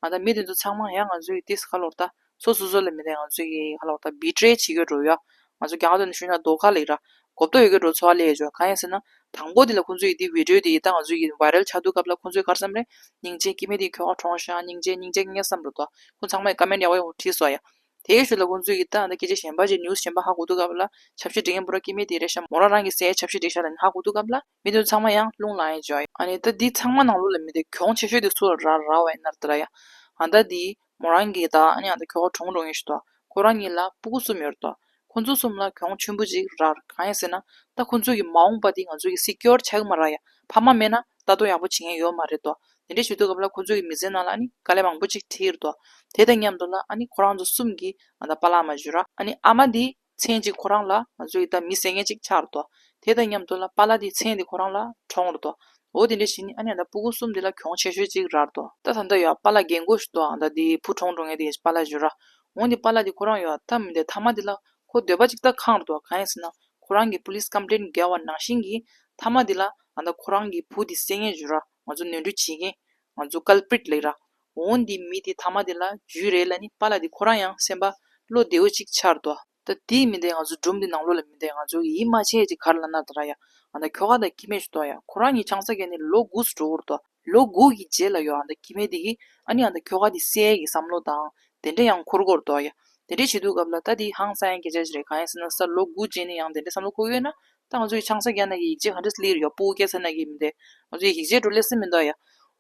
ཨ་ད་མི་དེ་ཚོ་ཚང་མ་ཡང་ང་ཚོ་ཡི་ཏིས་ཁ་ལོར་ད་སོ་སོ་སོ་ལ་མི་དེ་ང་ཚོ་ཡི་ཁ་ལོར་ད་བི་ཊི་རེ་བྱེད་ཀྱི་འགྲོ་ཡ། ང་ཚོ་རྒྱ་གར་དུ་ནི་ཤུ་ན་རྡོ་ཁ་ལེགས་ར། གོ་བརྡ་ཡོད་ཀྱི་འགྲོ་ཚོ་ཨ་ལས་ཡོད་ཅོ། གང་ཡིན་ཟེར་ན། དང་པོ་དེ་ལ་ཁོང་ཚོ་ཡི་དེ་བི་ཌི་ཡོ་དེ་ཡི་ད་ང་ཚོ་ཡི་ཝའི་རལ་ཆགས་དུས་སྐབས་ལ་ཁོང་ཚོས་ག་རེ་བསམ་རེད། སྙིང་རྗེ་སྐྱེ་དམན་དེ་ཁྱོ་ག་གྲོངས་ཤག་སྙིང་རྗེ་སྙིང་རྗེ་ངས་བསམ་རེད་དོ། ཁོང་ཚང་མས་ཀོ་མེན་ཊི་ཡག་པོ་ཡག་པོ་བྲིས་སོང་ཡ། དེའི་ཤུལ་ལ་ཁོང་ཚོས་ཡི་ད་ཨ་ད་སྐད་ཆ་གཞན་པ་ཅིག་ནིའུ་སི་གཞན་པ་ཧ་གོ་དུས་སྐབས་ལ་ཆབ་སྲིད་སྒྲིག་མཁན་པོ་ར་སྐྱེ་དམན་དེ་རེད་ཤག་མོ་རང་རང་གི་སའི་ཆབ་སྲིད་སྒྲིག་ཤག་ལ་ནི་ཧ་གོ་དུས་སྐབས་ལ་མི་དེ་ཚོ་ཚང་མ་ཡང་རླུང་ལངས་ཡ་ཅོ་ཡ། ཨ་ནི་ད་འདི་ཚང་མ་ནང་ལོགས་ལ་མི་དེ་གྱོང་ཆེ་ཤོས་དེ་སུ་ལ་རག་རག་པ་ཡིན་ན་ད་ར་ཡ། ཨ་ད་འདི་མོ་རང་གི་ད་ཨ་ནི་ཨ་ད་ཁྱོ་ག་གྲོངས་འགྲོ་མཁན་ཞིག་འདུག་ཁོ་རང་གཉིས་ལ་སྤུ་གུ་གསུམ་ཡོད་རེད་དོ། ཁོ་ཚོ་གསུམ་ལ་གྱོང་ཆེན་པོ་ཅིག་རག་གང་ཡིན་ཟེར་ན། ད་ཁོ་ཚོ་གི་མ་འོངས་པ་འདི་ང་ཚོ་གི་སི་ཀྱོར་ཆགས་ཀྱི་མ་རེད་ཡ། ཕ་མ་མེད་ན་ལྟ་རྟོག་ཡག་པོ་བྱེད་མཁན་ཡོད་མ་རེད་དོ། དེ་འདྲ་བྱེད་དུས་སྐབས་ལ་ཁོ་ཚོ་གི་མི་ཚེའི་ནང་ལ་ཨ་ནི་དཀའ་ལས་མང་པོ་ཅིག་འཕྲད་ཀྱི་རེད་དོ། དེ་དང་མཉམ་དུ་ལ་ཨ་ནི་ཁོ་རང་ཚོ་གསུམ་གྱི་ཨ་ད་པཱ་ལགས་མ་བྱུང་ར། ཨ་ནི་ཨ་མ་འདི་མཚན་གཅིག་ཁོ་རང་ལ་ང་ཚོ་གི་ད་མི་བསད་མཁན་ཅིག་ཆགས་རེད་དོ། དེ་དང་མཉམ་དུ་ལ་པཱ་ལགས་འདི་མཚན་འདི་ཁོ་རང་ལ་གྲོངས་རེད་དོ། འོ་དེ་འདྲ་བྱས་ནས་ཨ་ནི་ཨ་ད་སྤུ་གུ་གསུམ་འདི་ལ་གྱོང་ཆེ་ཤོས་ཅིག་རག་རེད་དོ། ད་ད་ལྟ་ཡོད་པཱ་ལགས་རྒན་གོག་ཞིག་འདུག་ཨ་ད་འདི་བུ་གྲོངས་འགྲོ་མཁན་དེ་པཱ་ལགས་བྱུང་ར། འོ་འདི་པཱ་ལགས་འདི་ཁོ་རང་ཡོད་ད་མི་འདི་མཐའ་མ་འདི་ལ་ཁོ་འདོད་པ་ཅིག་ད་ཁེངས་རེད་དོ། གང་ཡིན་ཟེར་ན་ཁོ་རང་གིས་པུ་ལིས་ཀམ་པི་ལེན་བརྒྱབ་པ་ནང་བཞིན་གྱི་མཐའ་མ་འདི་ལ་ཨ་ད་ཁོ་རང་གི་བུ་འདི་བསད་མཁན་བྱུང་ར། ང་ཚོ་ནོར་འཁྲུལ་བྱེད་མཁན། ང་ཚོ་ཀལ་པི་རིཊ་ལབ་ར། འོ་འདི་མི་འདི་མཐའ་མ་འདི་ལ་འཇུས་རེད་ལབ་ནི་པཱ་ལགས་འདི་ཁོ་རང་ཡང་སེམས་པ་བློ་བདེ་བོ་ཅིག་ཆགས་རེད་དོ། ད་དེའི་མི་འདི་ང་ཚོ་སྒྲུང་འདི་ནང་ལོགས་ལ་མི་འདི་ང་ཚོ་ཡིད་མ་ཆེས་ཅིག་ག་རེ་ལབ་ན་ད་ར་ཡ། ཨ་ད་ཁྱོ་ག་དང་སྐྱེ་དམན་ཞིག་འདུག་ཡ། ཁོ་རང་གཉིས་ཆང་ས་བརྒྱབ་ནས་ལོ་དགུ་ཙམ་འགྲོ་གི་རེད་དོ། ལོ་དགུ་གི་རྗེས་ལ་ཡོ་ཨ་ད་སྐྱེ་དམན་འདི་གིས་ཨ་ནི་ཨ་ད་ཁྱོ་ག་འདི་བསད་ཡས་ཀྱི་བསམ་བློ་དང་དེ་འདྲ་ཡང་འཁོར་གྱི་ཡོད་རེད་དོ་ཡ། དེ་འདྲ་བྱེད་དུས་སྐབས་ལ་ད་འདི་ཧང་སང་ཡ་སྐད་ཆ་ཞིག་རེད། གང་ཡིན་ཟེར་ན་ས་ལོ་དགུ་རྗེས་ནས་ཡང་དེ་འདྲ་བསམ་བློ་འཁོར་གྱི་ཡོད་ན། ད་ང་ཚོ་ཡི་ཆང་ས་བརྒྱབ་ན་གི་ཡིག་ཆ་ག་འདྲ་སླེབས་ཡོད། སྤུ་གུ་སྐྱེས་ཚར་ན་གི་མི་འདི་ང་ཚོ་ཡི་ཡིག་ཆ་འགྲོ་སླེབས་ས་མི་འདུག་ཡ།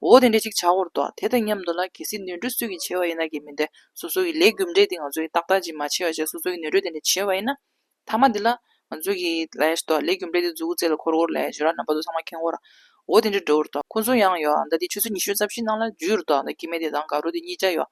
འོ་དེ་འདྲ་ཅིག་ཆགས་ཀྱི་ཡོད་རེད་དོ། དེ་དང་མཉམ་དུ་ལ་གལ་སྲིད་ནོར་འཁྲུལ་སུ་གིས་བྱས་པ་ཡིན་ན་གི་མི་འདི་སོ་སོ་གི་ལས་རྒྱུ་འབྲས་དེ་ང་ཚོ་ཡི་ཏག་ཏག་ཅིག་མ་བྱས་པ་བྱས་སོ་སོ་གི་ནོར་འཁྲུལ་དེ་འདྲ་བྱས་པ་ཡིན་ན། མཐའ་མ་འདི་ལ་ང་ཚོ་གི་ལས་ཞིག་ཏོ་ལས་རྒྱུ་འབྲས་དེ་མཛུབ་གུ་རྩེ་ལ་འཁོར་འཁོར་ལས་ཞོར་རྣམ་པ་ཚོ་ཚང་མ་མཁྱེན་གོ་ར། འོ་དེ་འདྲ་འགྲོ་བར་དོ། ཁོང་ཚོ་ཡང་ཡོ་ཨ་ད་དེ་ཆུ་ཚོད་ཉི་ཤུ་རྩ་བཞི་ནང་ལ་འཇུས་ར་དོ། ཨ་ད་སྐྱེ་དམན་དེ་དང་དགའ་རོགས་དེ་གཉིས་ཆ་ཡོ།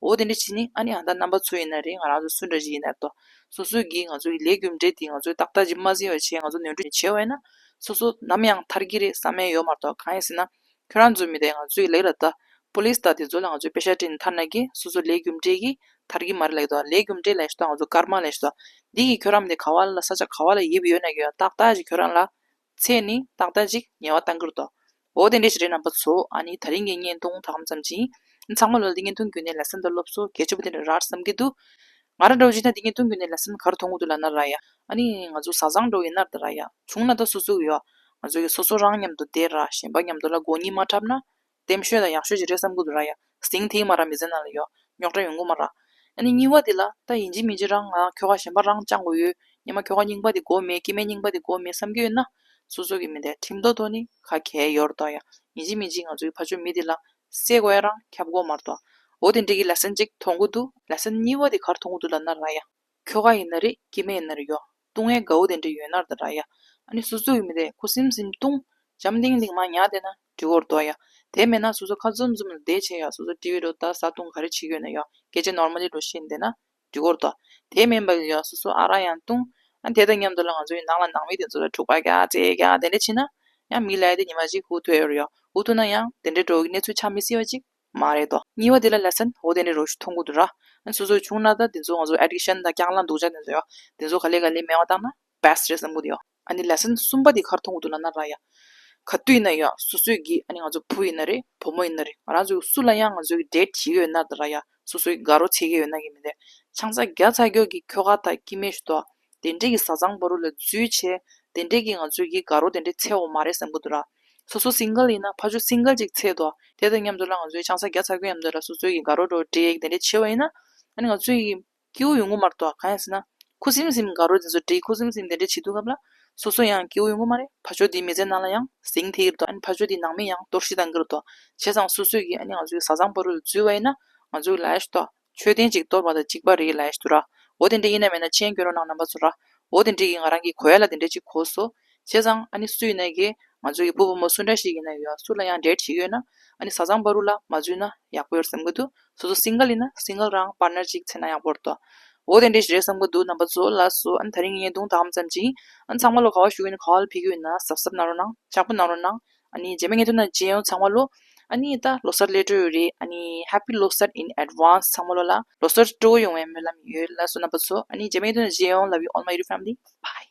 འོ་དེ་འདྲ་བྱས་ནི་ཨ་ནི་ཨ་ད་རྣམ་པ་ཚོ་ཡིན་ན་རེད། ང་རང་ཚོ་སུ་འདྲ་ཞིག་ཡིན་ན་རེད་དོ། སོ་སོ་གི་ང་ཚོ་གི་ལས་རྒྱུ་འབྲས་དེ་ང་ཚོས་ཏག་ཏག་ཅིག་མ་བཟོས་པ་བྱས་ང་ཚོ་ནོར་འཁྲུལ་བྱས་པ་ཡིན་ན། སོ་སོ་ནམ་ཡང་ཐར་གི་རེད་བསམ་ཡས་ཡོད་མ་རེད་དོ། གང་ཡིན་ཟེར་ན། ཁྱོད་རང་ཚོ་མི་དེ་ང་ཚོའི་ལེགས་ལ་ལྟ། པུ་ལིས་དང་དེ་ཚོ་ལ་ང་ཚོས་པེ་ཤ་སྤྲད་ནས་ཐར་ན་གི་སོ་སོ་ལས་རྒྱུ་འབྲས་ཀྱིས་ཐར་གི་མ་རེད་ལབ་ཀྱི་འདུག་ལས་རྒྱུ་འབྲས་ལབ་ཤི་ཏོ་ང་ཚོ་ཀརྨ་ལབ་ཤི་ཏོ། འདི་གིས་ཁྱོད་རང་མི་དེ་ག་བ་ལ་ས་ཆ་ག་བ་ལ་ཡིབ་ཡོད་ན་གི་ཡོད་ཏག་ཏག་ཅིག་ཁྱོད་རང་ལ་ཚེ་ནི་ཏག་ཏག་ཅིག་ཉེ་བ་བཏང་གི་རེད་དོ། འོ་དེ་འདྲས་ཞིག་རེད་རྣམ་པ་ཚོ། ཨ་ནི་ད་རིང་གི་བརྙན་ཐུང་ད་གམ་ཙམ་ཅིག་ཡིན། ཚང་མ་ལོ་ལ་འདི་བརྙན་ཐུང་བརྒྱུད་ནས་ལེ་སན་དང་སློབ་གསོ་གལ་ཆེ་པོ་དེ་འདྲ་རག་བསམ་གྱི་འདུག་ང་རང་འདྲ་བོ་བྱས་ན་འདི་ངས་སྟོན་གྱི་ནས་ལེ་སན་ག་རེ་མཐོང་གི་འདུག་ལབ་ན་ར་ཡ། ཨ་ནི་ང་ཚོ་བཟའ་ཚང་འདྲ་བོ་ཡིན་ན་ར་ཡ། བྱུང་ན་ད་སོ་སོ་གི་ཡོད། ང་ཚོ་གི་སོ་སོ་རང་མཉམ་དུ་བསྡད་ར་གཞན་པ་མཉམ་དུ་ལ་མགོ་གཉིས་མ་འཁྲབ་ན། ལྟད་ཤོས་དང་ཡག་ཤོས་ཅིག་རེད་བསམ་གི་འདུག་ར་ཡ། ཟིང་ཐིག་མ་ར་མི་ཚེ་ནང་ལ་ཡོད། རྙོག་དྲ་ཡོང་གི་མ་ར། ཨ་ནི་གཉིས་པ་དེ་ལ་ད་ཡིན་གཅིག་མིན་གཅིག་རང་ང་ཁྱོ་ག་གཞན་པ་རང་བཅང་དགོས་ཡོད། ཉི་མ་ཁྱོ་ག་རྙིང་པ་དེ་དགོས་མེད། སྐྱེ་དམན་རྙིང་པ་དེ་དགོས་མེད་བསམ་གྱི་ཡོད་ན། སོ་སོ་གི་མི་དེ་ཁྲིམས་ཐོག་ཐོག་ནི་ཁ་གས་ཡོད་ར་དོ་ཡ། ཡིན་གཅིག་མིན་གཅིག་ང་ཚོའི་ཕ་ཆོས་མི་དེ་ལ་བསད་དགོས་ཡ་རང་ཁྱབ་དགོས་མ་ར་དོ། འོ་དེ་འདྲ་གི་ལེ་སན་གཅིག་མཐོང་གི་འདུག་ལེ་སན་གཉིས་པ་དེ་ག་རེ་མཐོང་གི་འདུག་ལབ་ན་ར་ཡ། ཁྱོ་ག་ཡིན་ན་རེད། སྐྱེ་དམན་ཡིན་ན་རེད་ཡོ། བཏུང་ཡས་དགའ་བོ་དེ་འདྲ་ཡོད་ན་ར་ད་ར་ཡ། ཨ་ནི་སོ་སོ་ཡི་མི་དེ་ཁུ་སིམ་སིམ་བཏུང་། འཇམ་ཐིང་ཐིང་མ་ཉལ་བསྡད་ན་འགྲིག་གོ་ར་དོ་ཡ། དེ་མེད་ན་སོ་སོ་ཁ་འཛུམ་འཛུམ་ལ་བསྡད་བྱས་ཡ། སོ་སོ་ཊི་ཝི་འགྲོ་ལྟ་བཟའ་བཏུང་ག་རེ་བྱེད་ཀྱི་ཡོད་ན་ཡོ། སྐད་ཆ་ནོར་མལ་ལི་འགྲོ་བཤད་བསྡད་ན་འགྲིག་གོ་ར་དོ། དེ་མིན་པ་ཡོ་སོ་སོ་ཨ་རག་ཡང་བཏུང་། ཨ་དེ་དང་མཉམ་དུ་ལ་ང་ཚོའི་ནང་ལ་ནང་མི་དེ་ཚོ་ལ་འཁྲུག་པ་རྒྱག་རྩེད་རྒྱག་དེ་འདྲ་བྱེད་ན། ཡང་མི་ལ་ཡ་དེ་ཉི་མ་གཅིག་ཧུ་ཐུག་ཡོད་རེད་ཡོ། ཧུ་ཐུག་ན་ཡང་དེ་འདྲའི་འགྲོ་གི་གནས་ཚུལ་ཆགས་མི་སྲིད་པ་ཅིག་མ་རེད་དོ། གཉིས་པ་དེ་ལ་ལེ་སན་འོ་དེ་འདྲའི་རོ་ཞིག་མཐོང་གི་འདུག་ར། ཨ་སོ་སོའི་བྱུང་ན་ད་དེ་ཚོ་ང་ཚོ་ཨེ་ཌིག་ཤན་དང་རྐྱང་ལངས་སྡུག་ཅག་དེ་ཚོ་ཡོ། དེ་ཚོ་ག་ལེ་ག་ལེ་མེད་པ་བཏང་ན་བེ་སི་ཊི་རེད་བསམ་གི་འདུག་ཡོ། ཨ་ནི་ལེ་སན་གསུམ་པ་དེ་ག་རེ་མཐོང་གི་འདུག་ལབ་ན་ར་ཡ། ག་དུས་ཡིན་ན་ཡོ་སོ་སོའི་གི་ཨ་ནི་ང་ཚོ་བུ་ཡིན་ན་རེད། བུ་མོ་ཡིན་ན་རེད། ང་རང་ཚོའི་སུ་ལ་ཡང་ང་ཚོའི་གི་ཌེ་ཊི་བྱེད་ཀྱི་ཡོད་ན་ད་ར་ཡ། སོ་སོའི་དགའ་རོགས་བྱེད་ཀྱི་ཡོད་ན་གི་མི་དེ། ཆང་ས་བརྒྱ་ཚ་རྒྱོ་གི་ཁྱོ་ག་དང་སྐྱེ་དམན་ཞིག་དོ། དེ་འདྲས་ཀྱི་བཟའ་ཚང་བར་དུ་ལ་འཛུལ་བྱས། དེ་འདྲས་ཀྱི་ང་ཚོའི་གི་དགའ་རོགས་དེ་འདྲས་འཚོལ་འོ་མ་རེད་བསམ་གི་འདུག་ར། སོ་སོ་སིང་གལ་ཡིན་ན་ཕ་ཆོས་སིང་གལ་ཅིག་འཚོལ་དོ། དེ་དང་མཉམ་དུ་ལ་ང་ཚོའི་ཆང་ས་བརྒྱ་ཚ་རྒྱོ་མཉམ་དུ་ལ་སོ་སོའི་གི་དགའ་རོགས་འགྲོ་འདྲེ་དེ་འདྲས་བྱེད་པ་ཡིན་ན། ཨ་ནི་ང་ཚོའི་གི་སྐྱིད་པོ་ཡོང་གི་མ་རེད་དོ། གང་ཡིན་ཟེར་ན། ཁུ་སིམ་སིམ་དགའ་རོགས་དེ་ཚོ་འདྲེ་ཁུ་སིམ་སིམ་དེ་འདྲས་བྱེད་དུས་སྐབས་ལ། སོ་སོ་ཡང་སྐྱིད་པོ་ཡོང་གི་མ་རེད། ཕ་ཆོས་དེའི་མི་ཚེ་ནང་ལ་ཡང་ཟིང་ཐིག་གི་རེད་དོ། ཨ་ནི་ཕ་ཆོས་དེའི་ནང་མི་ཡང་གཏོར་བཤིག་བཏང་གི་རེད་དོ། བྱས་ཙང་སོ་སོའི་གི་ཨ་ནི་ང་ཚོའི་བཟའ་ཚང་བར་དུ་ལ་འཛུལ་བ་ཡིན་ན། ང་ཚོའི་ལ་ཡ་ཞིག་དོ། མཆོད་རྟེན་གཅིག་གཏོར་བ་དང་གཅིག་པ་རེད་ལབ་ཡ་ཞིག་འདུག་ར། འོ་དེ་འདྲ་ཡིན་ན་མེད་ན་མཆན་སྐྱོན་རོགས་གནང་རྣམ་པ་ཚོ་ར། འོ་དེ་འདྲ་གི་ང་རང་གི་གོ་ཡ་ལ་དེ་འདྲ་ཅིག་གོ་སོང་། བྱས་ཙང་ཨ་ནི་སུ་ཡིན་ན་གི་ང་ཚོ་གི་བུ་བུ་མོ་སུ་འདྲ་ཞིག་ཡིན་ན་ཡོད། སུ་ལ་ཡང་ཌེ་ཊི་བྱེད་ཀྱི་ཡོད་ན། ཨ་ནི་བཟའ་ཚང་བར་དུ་ལ་མ་འཛུལ་ན་ཡག་པོ་ཡོད་བསམ་གི་འདུག་སོ་སོ་སིང་གལ་ཡིན་ན་སིང་གལ་རང་པར་ཊི་ནར་ཅིག་འཚོལ་ན་ཡག་པོ་རེད་དོ། འོ་དེ་འདྲ་ཞིག་རེད་བསམ་གི་འདུག་རྣམ་པ་ཚོ་ལགས་སོ། ཨ་ནི་ད་རིང་ངས་བརྙན་ཐུང་དང་མཚམས་ཅིག་ཨ་ནི་ཚང་མ་ལོ་ག་བ་བཞུགས་ཡིན་ན་ག་བ་ལ་ཕེབས་ཀྱི་ཡོད་ན་གཟབ་གཟབ་གནང་རོགས་གནང་། ཕྱག་པོ་གནང་རོགས་གནང་། ཨ་ནི་རྗེས་མའི་བརྙན་ཐུང་ནང་མཇལ་ཡོང་། ཚང་མ་ལོ། ཨ་ནི་ད་ལོ་གསར་སླེབས་འགྲོ་ཡོད་རེད། ཨ་ནི་Happy Losar in advance ཚང་མ་ལོ་ལ་ལོ་གསར་སྤྲོ་པོ་ཡོང་བའི་སྨོན་ལམ་ཡོད་ལགས་སོ་རྣམ་པ་ཚོ། ཨ་ནི་རྗེས་མའི་བརྙན་ཐུང་ནང་མཇལ་ཡོང་། Love you all my YouTube family. Bye.